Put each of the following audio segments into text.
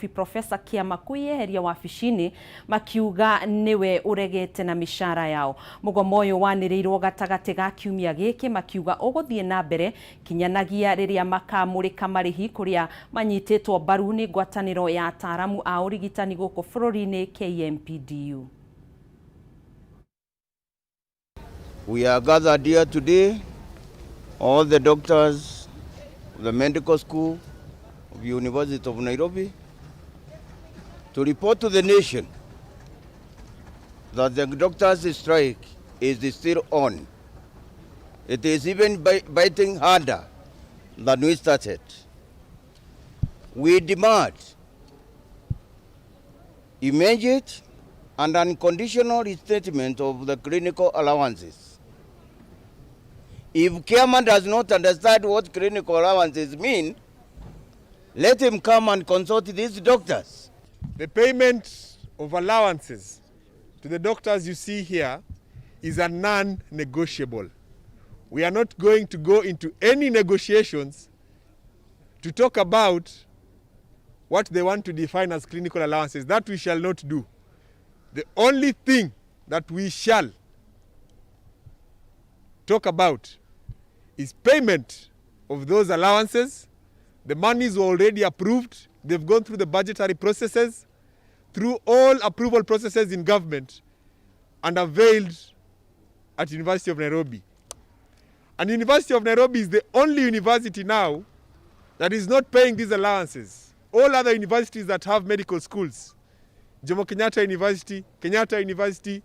Profesa Kiama kwĩyeheria wabici-inĩ makiuga nĩwe ũregete na mĩcara yao. Mũgomo ũyũ wanĩrĩirwo gatagatĩ ga kiumia gĩkĩ makiuga ũgũthiĩ na mbere kinyanagia rĩrĩa makamũrĩka marĩhi kũrĩa manyitĩtwo mbaru nĩ ngwatanĩro ya ataaramu a ũrigitani gũkũ bũrũri-inĩ KMPDU. We are gathered here today, all the doctors of the medical school of University of Nairobi, to report to the nation that the doctors' strike is still on. It is even biting harder than we started. We demand immediate and unconditional restatement of the clinical allowances. If Kiama does not understand what clinical allowances mean, let him come and consult these doctors. The payment of allowances to the doctors you see here is a non-negotiable. We are not going to go into any negotiations to talk about what they want to define as clinical allowances. That we shall not do. The only thing that we shall talk about is payment of those allowances. The monies were already approved. They've gone through the budgetary processes, through all approval processes in government, and availed at University of Nairobi. And University of Nairobi is the only university now that is not paying these allowances. All other universities that have medical schools, Jomo Kenyatta University, Kenyatta University,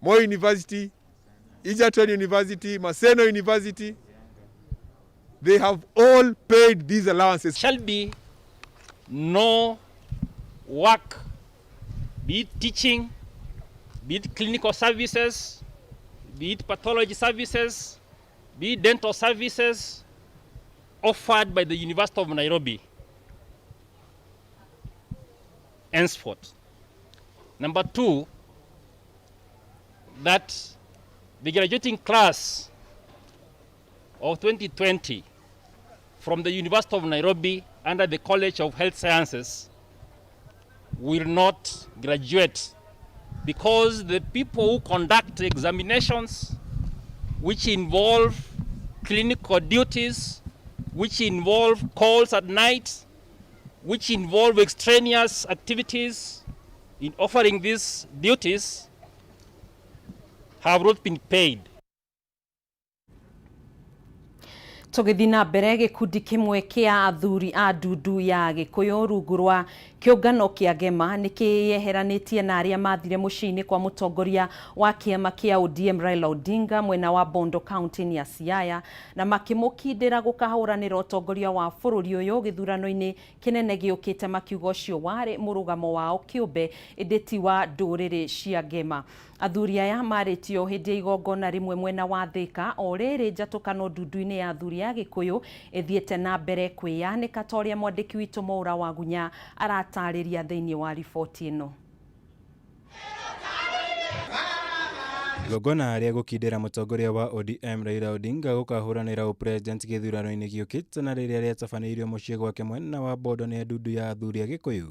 Moi University, Egerton University, Maseno University, they have all paid these allowances. Shall be no work, be it teaching, be it clinical services, be it pathology services, be it dental services offered by the University of Nairobi henceforth. Number two, that the graduating class of 2020 from the University of Nairobi under the College of Health Sciences will not graduate because the people who conduct examinations which involve clinical duties, which involve calls at night, which involve extraneous activities in offering these duties have not been paid. Tũgĩthiĩ na mbere, gĩkundi kĩmwe kĩa athuri a ndundu ya Gĩkũyũ rungu rwa kĩũngano kĩa Ngema nĩ kĩyeheranĩtie na arĩa mathire mũciĩ-inĩ kwa mũtongoria wa kĩama kĩa ODM Raila Odinga mwena wa Bondo kaunti-inĩ ya Siaya na makĩmũkindĩra gũkahũranĩra ũtongoria wa bũrũri ũyũ gĩthurano-inĩ kĩnene gĩũkĩte, makiuga ũcio warĩ mũrũgamo wao kĩũmbe ĩndĩ ti wa ndũrĩrĩ cia Ngema. Athuri aya marĩtio hĩndĩ ya igongona rĩmwe mwena wa Thĩka o rĩrĩ njatũkano ndundu-inĩ ya athuri a Gĩkũyũ ĩthiĩte na mbere kwĩyanĩka ta ũrĩa mwandĩki witũ Mwaura Wagunya aratarĩria thĩinĩ wa riboti ĩno. Igongona rĩa gũkindĩra mũtongoria wa ODM Raila Odinga gũkahũranĩra ũpresident gĩthurano-inĩ gĩũkĩte na rĩrĩa rĩatabanĩirio mũciĩ gwake mwena wa Bondo nĩ ndundu ya athuri a Gĩkũyũ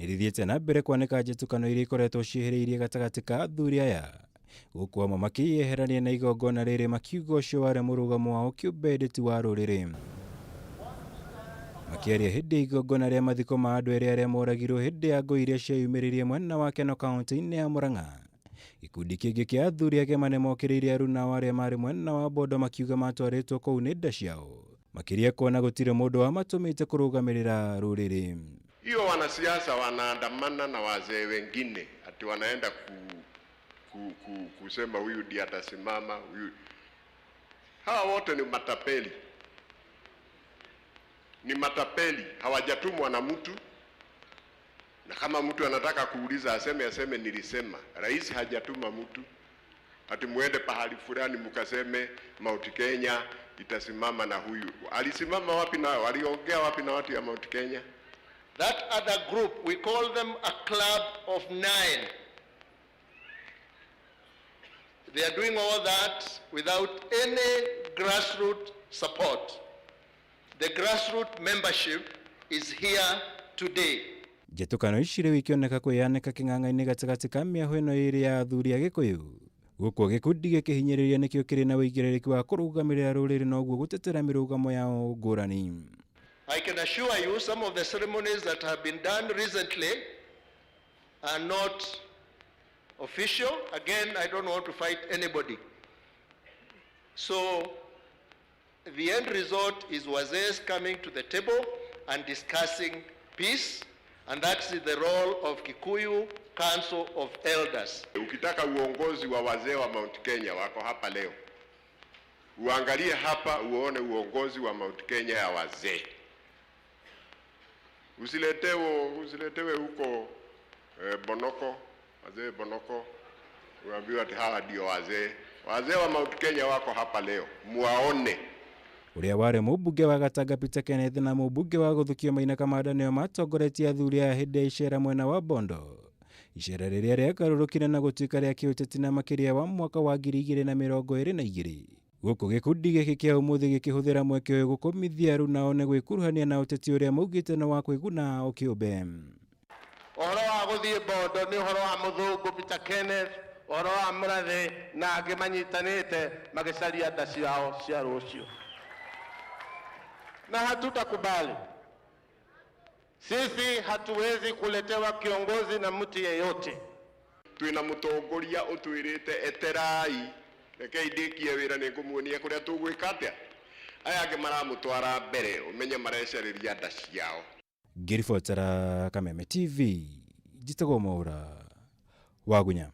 nĩrĩthiĩte na mbere kwanĩka njĩtũkano iria ikoretwo ciĩhĩrĩirie gatagatĩ ka athuri aya, gũkũ amwe makĩyeherania na igongona rĩrĩ makiuga ũcio warĩ mũrũgamo wao kĩũmbe ĩndĩ ti wa rũrĩrĩ. Makĩaria hĩndĩ ya igongona rĩa mathiko ma andũ erĩ arĩa moragirwo hĩndĩ ya ngũi iria cieyumĩririe mwena wa Keno kaunti-inĩ ya Murang'a, gĩkundi kĩngĩ kĩa athuri a Gema nĩmokĩrĩire aruna arĩa marĩ mwena wa Bondo makiuga matwarĩtwo kũu nĩ nda ciao, makĩria kuona gũtirĩ mũndũ wamatũmĩte kũrũgamĩrĩra rũrĩrĩ. Hiyo wanasiasa wanaandamana na wazee wengine ati wanaenda kusema huyu ndiye atasimama huyu. Hawa wote ni matapeli, ni matapeli, hawajatumwa na mtu. Na kama mtu anataka kuuliza aseme nilisema. Rais hajatuma mtu ati muende pahali fulani mkaseme Mount Kenya itasimama na huyu. Alisimama wapi na waliongea wapi na watu ya Mount Kenya? That other group, we call them a club of 9. They are doing all that without any grassroots support. The grassroots membership is here today. Njĩtũkano ici rĩu ikĩoneka kwĩyanĩka kĩng'ang'a-inĩ gatagatĩ ka mĩahũ ĩno ĩrĩ ya athuri a Gĩkũyũ gũkũ gĩkundi gĩkĩhinyĩrĩria nĩkĩo kĩrĩ na wĩigĩrĩrĩki wa kũrũgamĩrĩra rũrĩrĩ noguo gũtetera mĩrũgamo yao ngũrani. I can assure you some of the ceremonies that have been done recently are not official. Again, I don't want to fight anybody. So the end result is wazees coming to the table and discussing peace, and that's the role of Kikuyu Council of Elders. Ukitaka uongozi wa wazee wa Mount Kenya wako hapa leo, uangalie hapa uone uongozi wa Mount Kenya ya wazee. Usiletewe huko Bonoko, wazee Bonoko, uambiwe ati hawa ndio wazee. Wazee wa Mount Kenya wako hapa leo, muwaone. Ũrĩa warĩ mũmbunge wa Gatanga Peter Kenneth na mũmbunge wa Gũthukio Maina Kamanda nĩo matongoretie athuri aya hĩndĩ ya icera mwena wa Bondo. Icera rĩrĩa rĩagarũrũkire na gũtuĩka rĩa kĩũteti na makĩria wa mwaka wa 2022. Gũkũ gĩkundi gĩkĩ kĩa ũmũthĩ gĩkĩhũthĩra mweke ũyũ gũkũmithia aru nao nĩ gwĩkuruhania na ũteti ũrĩa maugĩte nĩ wa kwĩguna o kĩũmbe. Ũhoro wa gũthiĩ Bondo nĩ ũhoro wa mũthũngũ Peter Kenneth, ũhoro wa Mũrathe na angĩ manyitanĩte magĩcaria nda ciao cia rũciũ. Na hatutakubali. Sisi hatuwezi kuletewa kiongozi na mtu yeyote. Twina mutongoria utwirite eterai, rekei ndikie wira nĩngũmuonia kũrĩa tũgwĩka atĩa. Aya angĩ maramũtwara mbere ũmenye marecarĩria nda ciao. Ngĩribotera Kameme TV, njĩtagwo Mwaura Wagunya.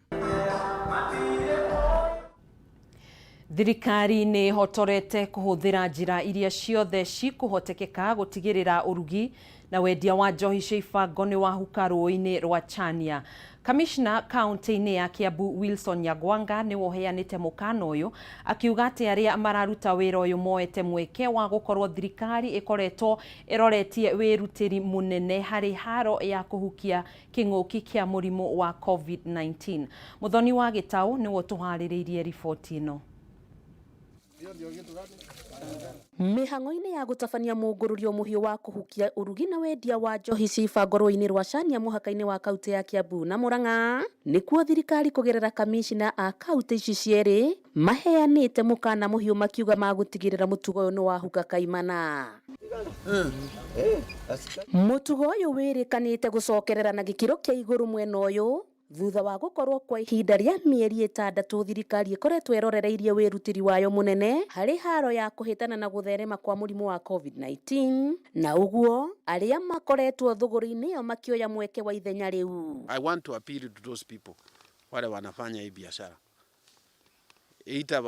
Thirikari nĩ ĩhotorete kũhũthĩra njĩra iria ciothe cikũhotekeka gũtigĩrĩra ũrugi na wendia wa njohi cia ibango nĩ wahuka rũĩ-inĩ rwa Chania. Kamishna kaunti-inĩ ya Kiambu Wilson Nyagwanga nĩwe ũheanĩte mũkana ũyũ akiuga atĩ arĩa mararuta wĩra ũyũ moete mweke wa gũkorwo thirikari ĩkoretwo ĩroretie wĩrutĩri mũnene harĩ haro ya kũhukia kĩng'ũki kĩa mũrimũ wa COVID-19. Mũthoni wa Gĩtaũ nĩwe ũtũharĩrĩirie riboti ĩno. Mĩhang'o-inĩ ya gũtabania mũngũrũrio mũhiũ wa kũhukia ũrugi na wendia wa njohi cia ibango rũĩ-inĩ rwa Chania mũhaka-inĩ wa kaunti ya Kiambu na Murang'a nĩkuo thirikari kũgerera kamishna a kaunti ici cierĩ maheanĩte mũkana mũhiũ makiuga magũtigĩrĩra mũtugo ũyũ nĩ wahuka kaimana. Mũtugo ũyũ wĩrĩkanĩte gũcokerera na gĩkĩro kĩa igũrũ mwena ũyũ thutha wa gũkorwo kwa ihinda rĩa mĩeri ĩtandatũ thirikari ĩkoretwo ĩrorereirie wĩrutĩri wayo mũnene harĩ haro ya kũhĩtana na gũtherema kwa mũrimũ wa COVID-19 na ũguo arĩa makoretwo thũgũrĩ-inĩ ĩyo makĩoya mweke wa ithenya rĩu. I want to appeal to those people wale wanafanya hii biashara ita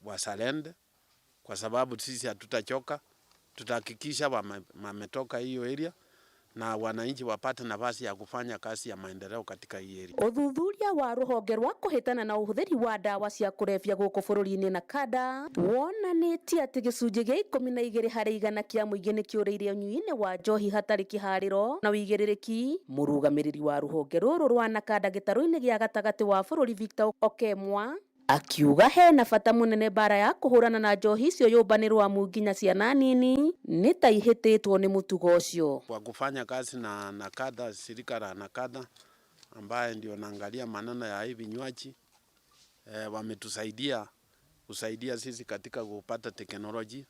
wa surrender, kwa sababu sisi hatutachoka, tutahakikisha wametoka hiyo area na wananchi wapate nafasi ya kufanya kazi ya maendeleo katika hii area. Ũthuthuria wa rũhonge rwa kũhĩtana na ũhũthĩri wa ndawa cia kũrebia gũkũ bũrũri-inĩ na kada wonanĩtie atĩ gĩcunjĩ gĩa 12 harĩ igana kĩa mũingĩ nĩkĩũrĩire ũnyui-inĩ wa njohi hatarĩ kĩharĩro na wĩigĩrĩrĩki. Mũrũgamĩrĩri wa rũhonge rũrũ rwa Nakada gĩtarũ-inĩ gĩa gatagatĩ wa bũrũri Victor Okemwa akiuga hena bata munene bara ya kuhurana na njohi icio yũmbanĩrwo amu nginya ciana nini nĩ ta ihĩtĩtwo nĩ mũtugo ũcio. Kwa kufanya kazi na Nakada, shirika la Nakada ambaye ndio naangalia maneno ya hivi vinywaji, wametusaidia kusaidia sisi katika kupata technology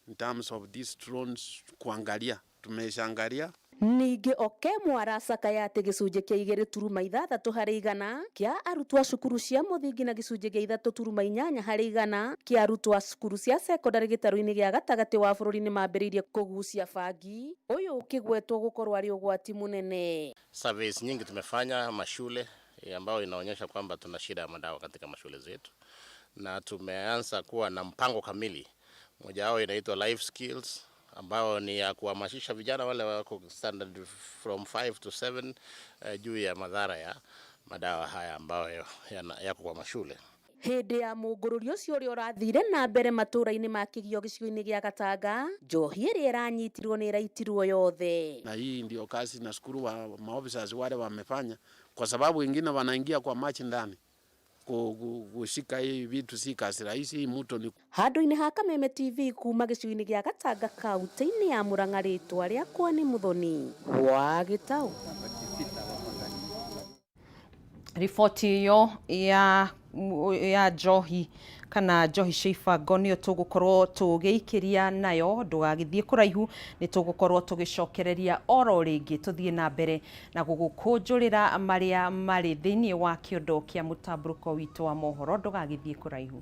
in terms of these drones kuangalia, tumeshaangalia. Ningĩ Okemwa aracakaya atĩ gĩcunjĩ kĩa 2.6 harĩ igana kĩa arutwo a cukuru cia mũthingi na gĩcunjĩ kĩa 3.8 harĩ igana kĩa arutwo a cukuru cia sekondarĩ gĩtarũ-inĩ gĩa gatagatĩ wa bũrũri nĩ mambĩrĩirie kũgucia bangi, ũyũ ũkĩgwetwo gũkorwo arĩ ũgwati mũnene. Surveys nyingi tumefanya mashule ambayo inaonyesha kwamba tuna shida ya madawa katika mashule zetu, na tumeanza kuwa na mpango kamili. Moja wao inaitwa Life Skills ambao ni ya kuhamasisha vijana wale wako standard from 5 to 7 juu ya madhara ya madawa haya ambayo yako kwa mashule. Hĩndĩ ya mũngũrũrio ũcio ũrĩa ũrathire na mbere matũũra-inĩ ma Kĩgio gĩcigo-inĩ gĩa Gatanga, njohi ĩrĩa ĩranyitirwo nĩ ĩraitirwo yothe. Na hii ndio kazi na shukuru wa maofisa wale wamefanya, kwa sababu wengine wanaingia kwa machi ndani. Kushika hii vitu si kazi rahisi. Hii mto ni Handũ-inĩ ha Kameme TV kuma gĩcigo-inĩ gĩa Gatanga kaunti-inĩ ya Murang'a, rĩtwa rĩakwa nĩ Muthoni wa Gĩtaũ. Riboti ĩyo ya njohi kana njohi cia ibango nĩyo tũgũkorwo tũgĩikĩria nayo. Ndũgagĩthiĩ kũraihu, nĩ tũgũkorwo tũgĩcokereria oro rĩngĩ tũthiĩ na mbere na gũgũkũnjũrĩra marĩa marĩ thĩinĩ wa kĩondo kĩa mũtambũrũko witũ wa mohoro. Ndũgagĩthiĩ kũraihu.